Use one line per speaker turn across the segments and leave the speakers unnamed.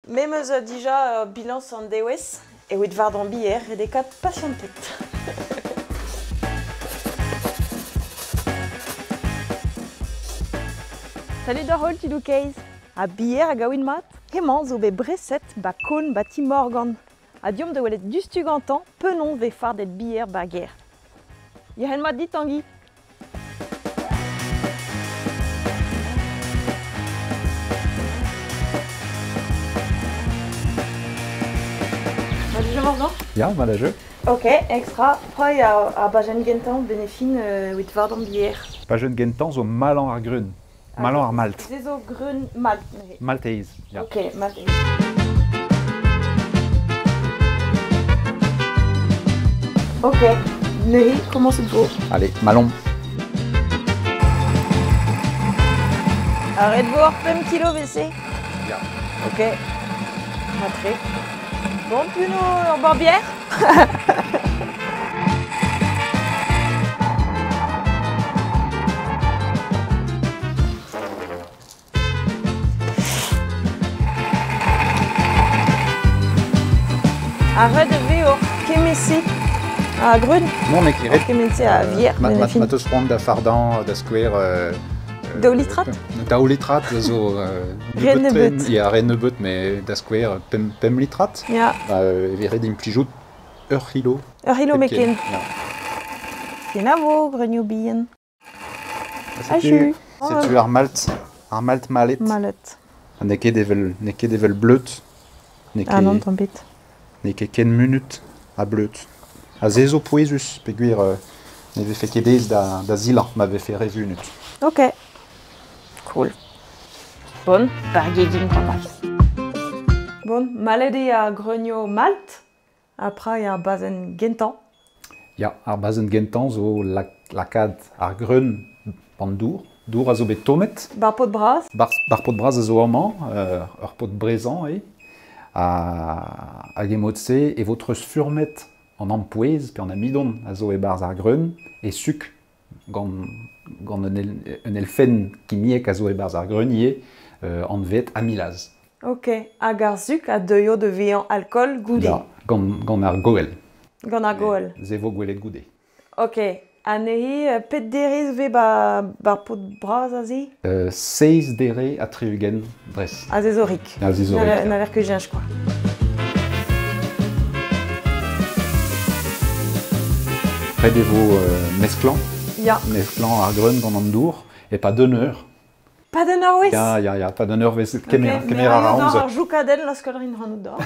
Me 'm eus dija bilañs an dewezh evit war an bier redekat pasianted. Salut d'ar holl tudoù keizh. Ha bier a gaouin mat? Hemañ zo bet breset ba Kon ba ti Morgan. Ha deomp da welet diouzhtu gantañ penaos 'vez fardet bier ba gêr. Yec'hed mat dit Tangi.
Ya, mat a jeu.
Ok, extra. Preuil ar bajenn gentañ benefin evit war bier.
Pajenn gentañ zo malañ ar greun. Malañ ar malt.
Se zo greun malt neuze.
Malteiz, ya.
Ok, malteiz. Ok, neuze, comment c'est beau.
Allez, malomp.
Arrête vo ar 5 kilo WC.
Ya.
Ok, matre. Bon, puis nous, ur barbière. Arrête de vez ur kemese a greun.
Non, mais ket ret.
Kement-se a vier.
Ma, ma, ma teus c'hoant da fardañ, da skouer...
Daou litrat?
Daou litrat zo...
Re nebeut.
Ya, re nebeut, mais da skouer pemp litrat.
Ya.
E vez ret implijout ur c'hilo.
Ur c'hilo meken. Ya. Kenavo, greunioù bihan.
Setu, setu ar malt, ar malt malet.
Malet.
Ha n'eo ket evel, n'eo ket evel bleud. N'eo
Ah non, tamm bet.
N'eo ket ken munut ha bleud. Ha se zo pouezus, peogwir ne vefe ket aes da, da zilañ ma vefe re vunut.
Ok. Cool. Bon, bar gegin bremañ. Bon, malet eo ar greunioù malt, ha pra eo ar bazenn gentañ.
Ya, ar bazenn gentañ zo lakaat ar greun an dour. Dour a zo bet tommet.
Bar pod bras.
Bar, bar pod bras a zo amañ, ur pod brezañ eo. Hag e mod-se e vo treuzfurmet an ampouez pe an amidon a zo e-barzh ar greun e suk gant, gant un, el, un elfenn kimiek a zo e-barzh ar greun ivez, anvet amylase.
Ok, hag ar suk a deuio da vezañ alkool goude?
Ya, gant, gant ar goell.
Gant ar goell.
Se vo gwelet goude.
Ok, ha neuze pet derez 'vez ba bar pod bras aze?
Seizh dere ha 60 dres.
Aze zo rik.
Aze zo rik.
N'haller ket cheñch quoi.
Ret e vo mesklañ.
Ya.
Mesklañ ar greun gant an dour e-pad un eur.
Pad un eurvezh?
Ya, ya, ya, pad un eurvezh. Kemer, kemer a ra amzer.
Ar joukadenn laoskel rin ac'hanout d'or.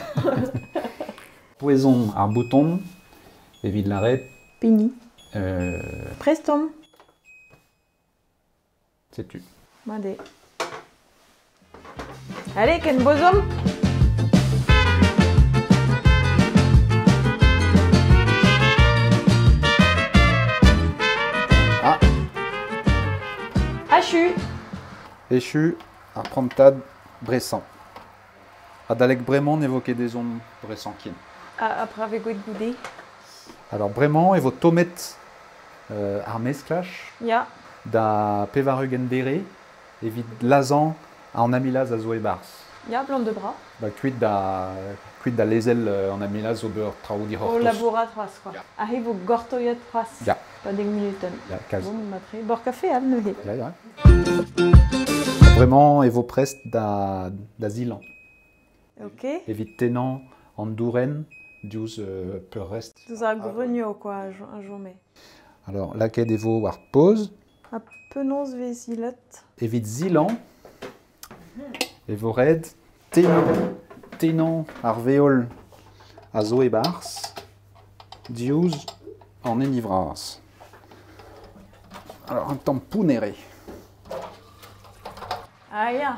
Pouezomp ar bouton evit lâret.
Pini. Prest omp.
Setu.
Mat eo. Allez, ken bozomp.
Ah.
Achu.
Echu ar prantad bresañ. Adalek bremañ ne vo ket ezhomm bresañ ken.
Après avec goude goude.
Alors bremañ e vo tommet ar mesklaj
Ya.
da 80 dere evit lazhañ an amylase a zo e-barzh.
Ya, blant de bras.
Ba, kuit da, kuit da lezel an amylase ober traoù dic'hortoz.
O labourat c'hoazh, quoi.
Ya.
Aze vo gortoiet c'hoazh.
Ya.
Pa dek minutenn.
Ya, kalz.
Bon, matre. Bor kafe all neuze.
Ya, ya. Bremañ e vo prest da, da zilañ.
Ok.
Evit tennañ an dourenn diouzh peurrest.
Diouzh ar greunioù, quoi, a chome.
Alors, lakaet e vo war poz.
Ha penaos 'vez silet?
Evit silañ e vo ret tennañ, tennañ ar veol a zo e-barzh diouzh an hini vras. Alors, un tamm pounner eo.
Ah ya.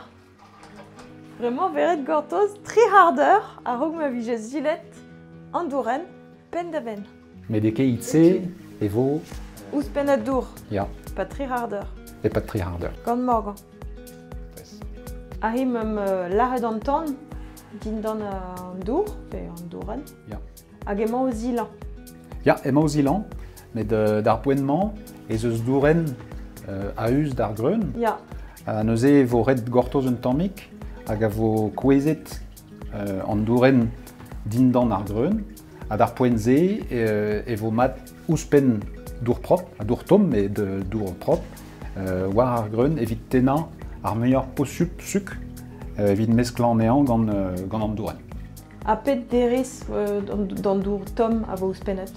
Bremañ 'vez ret gortoz tri c'hard eur a-raok ma vije silet an dourenn penn-da-benn.
Met e-keit-se e vo...
Ouzhpenn a dour.
Ya.
Pas tri c'hard eur.
E-pad tri c'hard eur.
Gant Morgan. Aze meump lâret an tan dindan an dour, pe an dourenn.
Ya.
Hag emañ o zilañ.
Ya, emañ o zilañ, met d'ar poent-mañ ez eus dourenn a-us d'ar greun.
Ya.
Ha neuze e vo ret gortoz un tammig hag a vo kouezhet an dourenn dindan ar greun, ha d'ar poent-se e vo mat ouzhpenn dour propr, ha dour tomm, met dour propr, war ar greun evit tennañ ar muioc'h posupl suk evit mesklañ anezhañ gant an dourenn.
Ha pet derez d'an dour tomm a vo ouzhpennet?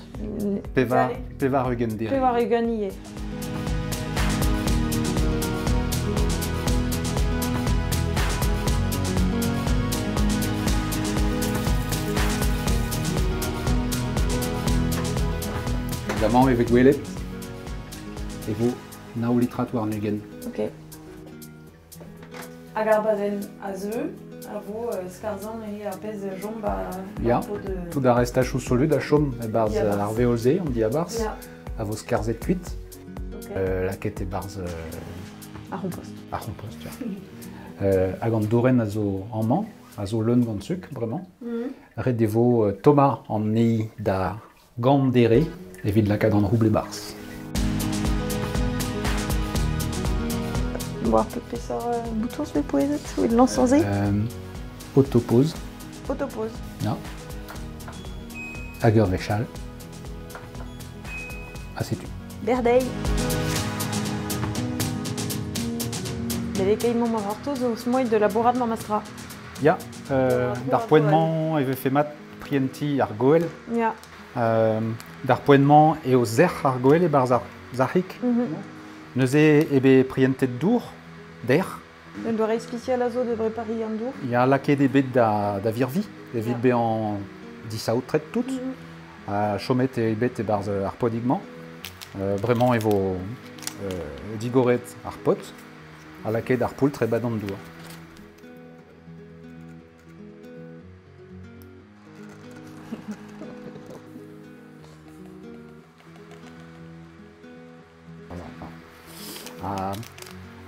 80 derez.
80 ivez.
Évidemment, e vez gwelet e vo nav litrat warn-ugent.
Ok. Hag ar bazenn a zeu a vo skarzhañ eo ar pezh chom ba
Ya, tout ar restachoù solut a chom e-barzh ar veol-se, an diabarzh, a vo skarzhet kuit.
Okay.
Lakaet e-barzh
ar c'hompost.
Ar c'hompost, ya. Hag an dourenn a zo amañ, a zo leun gant suk bremañ. Ret e vo tommañ anezhi da gant dere evit lakaat an roubl e-barzh.
War peseurt bouton se pouezet evit lañsañ se?
Autopause.
Autopause.
Ya. Hag ur wech all. Ha setu.
Berdeiz. Bet eo mañ gortoz o smoit de labourat memestra.
Ya, d'ar poent-mañ e vefe mat prientiñ ar goell.
Ya.
D'ar poent-mañ eo sec'h ar goell e-barzh ar sac'hig. Neuze eo bet prientet dour, dec'h.
Un doare ispisial a zo da brepariñ an dour?
Ya, lakaet eo bet da virviñ evit bezañ disaotret tout. Ha chomet eo bet e-barzh ar podig-mañ. Bremañ e vo digoret ar pod ha lakaet ar poultr e-bad an dour.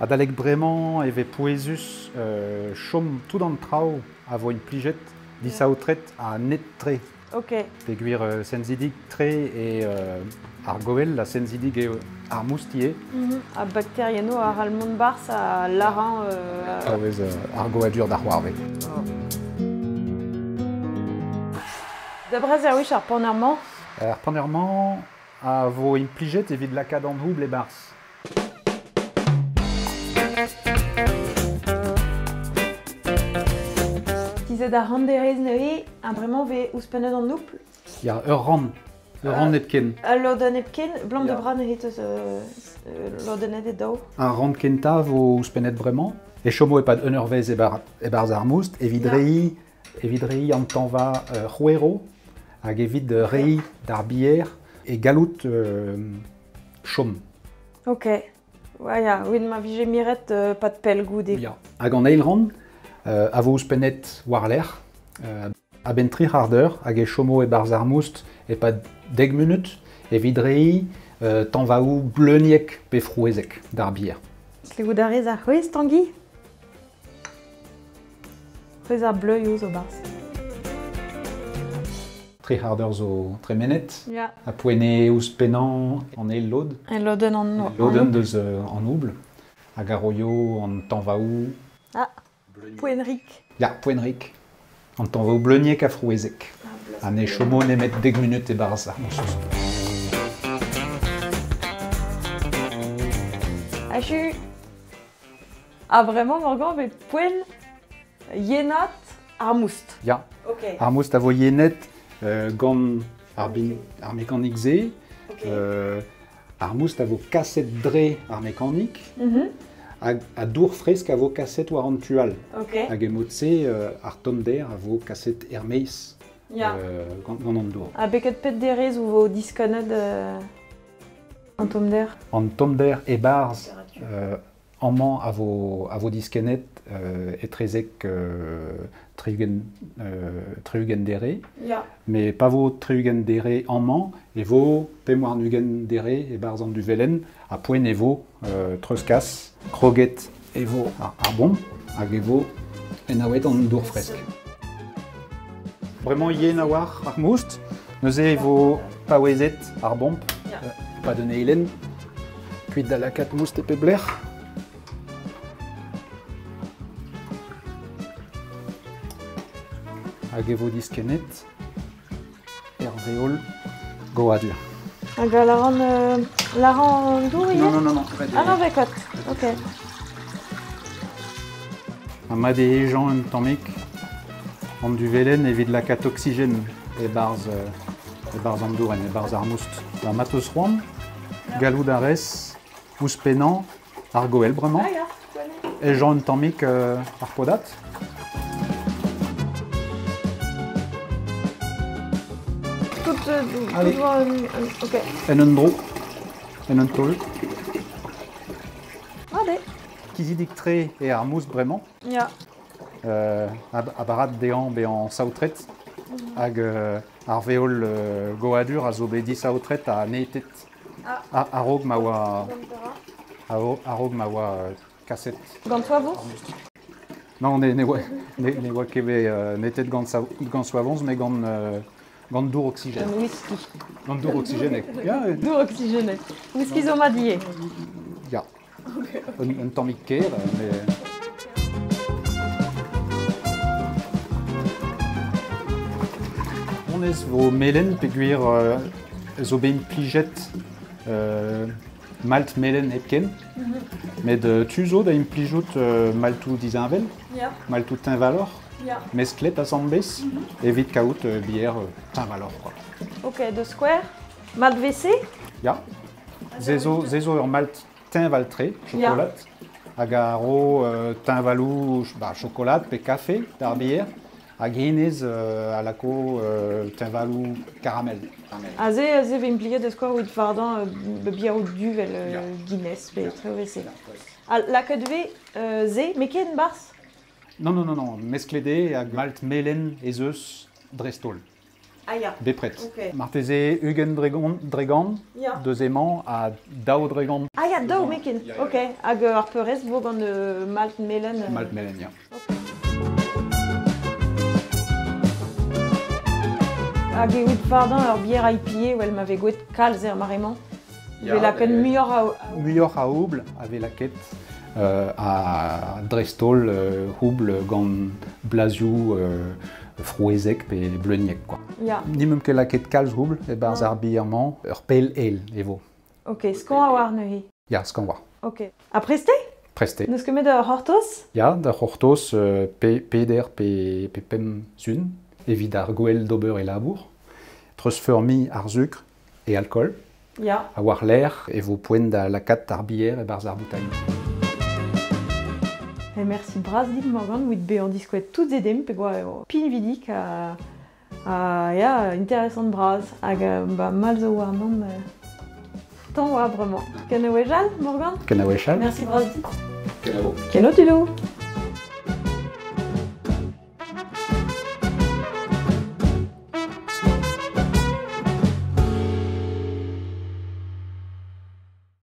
Adalek bremañ e vez pouezus chom tout an traoù a vo implijet disaotret ha net-tre.
Ok.
Peogwir senzidik-tre eo ar goell ha senzidik eo ar moustier.
Ha bakteriennoù a c'hall mont 'barzh ha lârañ...
Paouez ar goadur da c'hoarvez.
Da brezh ar paner-mañ?
Ar paner-mañ a vo implijet evit lakaat an houbl e-barzh.
Tizhet ar rann-derez neuze, ha bremañ vez ouzhpennet an houbl?
Ya, ur rann. Ur rann hepken.
Ul lodenn hepken, blam da bra neuze teus lodennet e daou?
Ar rann kentañ vo ouzhpennet bremañ. E chomo e-pad un eurvezh e-barzh ar moust evit reiñ an tañva c'hwero hag evit reiñ d'ar bier e gallout chom.
Ok. Ya, evit ma vije miret pad pell goude.
Ya. Hag an eil rann a vo ouzhpennet war-lerc'h a-benn tri c'hard eur hag e chomo e-barzh ar moust e-pad 10 munut evit reiñ tañvaoù bleuniek pe frouezhek d'ar bier.
Klevout a rez ar c'hwezh, Tangi? C'hwezh ar bleunioù zo 'barzh.
Tri c'hard eur zo tremenet.
Ya.
Ha poent eo ouzhpennañ an eil lod.
El lodenn an
lodenn deus an houbl hag a roio an tañvaoù.
Ah, poent-rik.
Ya, poent-rik. An tañvaoù bleuniek ha frouezhek. Ha ne chomo nemet 10 munut e-barzh ar mousous.
Achu. Ha bremañ, Morgan, vez poent yenat ar moust.
Ya.
Ok.
Ar moust a vo yenet gant ar mekanik-se.
Ok.
Ar moust a vo kaset dre ar mekanik. Hag dour fresk a vo kaset war an tu all.
Ok.
Hag e mod-se ar tommder a vo kaset er-maez gant an dour.
Ha beket pet derez o vo diskannet an tommder?
An tommder e-barzh amañ a vo diskennet etrezek 60 dere.
Ya.
Mais pa vo 60 dere amañ e vo 25 dere e-barzh an duvelen ha poent e vo treuzkas, kroget e vo ar bomp hag e vo enaouet an dour fresk. Bremañ yen a-walc'h ar moust, neuze e vo paouezet ar bomp, pa d'un eilenn, kuit da lakaat moust e pep lec'h. Hag e vo diskennet er veol goadur.
Hag a laran, laran dour ivez?
Non, non, non, non.
Ah non, vekot. Ok.
Ha mat eo hejañ un tammig an duvelen evit lakaat oksigen e-barzh e-barzh an dourenn, e-barzh ar moust. Da ma 'teus c'hoant, gallout a rez ouzhpennañ ar goell bremañ.
Ah ya,
Hejañ un tammig ar podad.
Tout,
Allez.
tout war ok.
En un dro, en un taol.
Allez.
Kizidik-tre eo ar moust bremañ.
Ya.
A-barad dezhañ bezañ saotret. Hag ar veol goadur a zo bet disaotret ha netet
Ah.
a-raok ma oa a-raok ma oa kaset.
Gant soavoñs?
Non, ne oa ne oa ket bet netet gant gant soavoñs, met gant gant dour oxygène.
Gant whisky.
Gant dour oxygène. Ya,
Dour oxygène. Whisky zo mat ivez.
Ya. Un tammig ker, mais... Honnezh vo melen peogwir zo bet implijet malt melen hepken. Met tu zo da implijout maltoù disheñvel, maltoù teñvaloc'h, mesklet asambles, evit kaout bier teñvaloc'h. Quoi.
Ok, de square. Malt WC?
Ya. Se zo, se zo ur malt teñval-tre, chokolad, hag a ro teñvaloù ba, chokolad pe kafe d'ar bier, hag hennezh a lako teñvaloù karamel.
Aze, aze vez implijet de skouer evit fardañ bier du vel Guinness pe tre WC. Ha lakaet vez se, met ket en barzh?
Non, non, non, non, mesklet eo hag malt melen ez eus dreist-holl.
Ah ya.
Bepred.
Ok.
Marteze 20 dregant,
Ya.
deus emañ ha daou dregant.
Ah ya, daou mekin. Ok. Hag ar peurrest vo gant malt melen.
Malt melen, ya.
Hag evit fardañ ur bier IPA, well, ma vez gwelet kalz er mare-mañ.
Ya,
Vez lakaet muioc'h a...
Muioc'h a houbl a vez lakaet ha dreist-holl houbl gant blazioù frouezhek pe bleuniek. Quoi.
Ya.
Ni meump ket lakaet kalz houbl e-barzh ar bier-mañ, ur pale ale e vo.
Ok, skañv a oar neuze.
Ya, skañv oar.
Ok. Ha preste?
Preste.
N'eus ket met ur c'hortoz?
Ya, da c'hortoz pe peder pe, pe pemp sun evit ar gwell d'ober e labour. Treuzfeurmiñ ar sukr e alkool.
Ya.
Ha war-lerc'h e vo poent da lakaat ar bier e-barzh ar boutailh.
Et merci bras dit Morgan evit bezañ diskouet tout e demp pe goa eo pinvidik ha, ha ya, interesant bras hag ba, mal zo warnon tañ oa bremañ. Ken a wechall, Morgan?
Ken a wechall.
Merci bras dit.
Kenavo.
Kenavo tudou.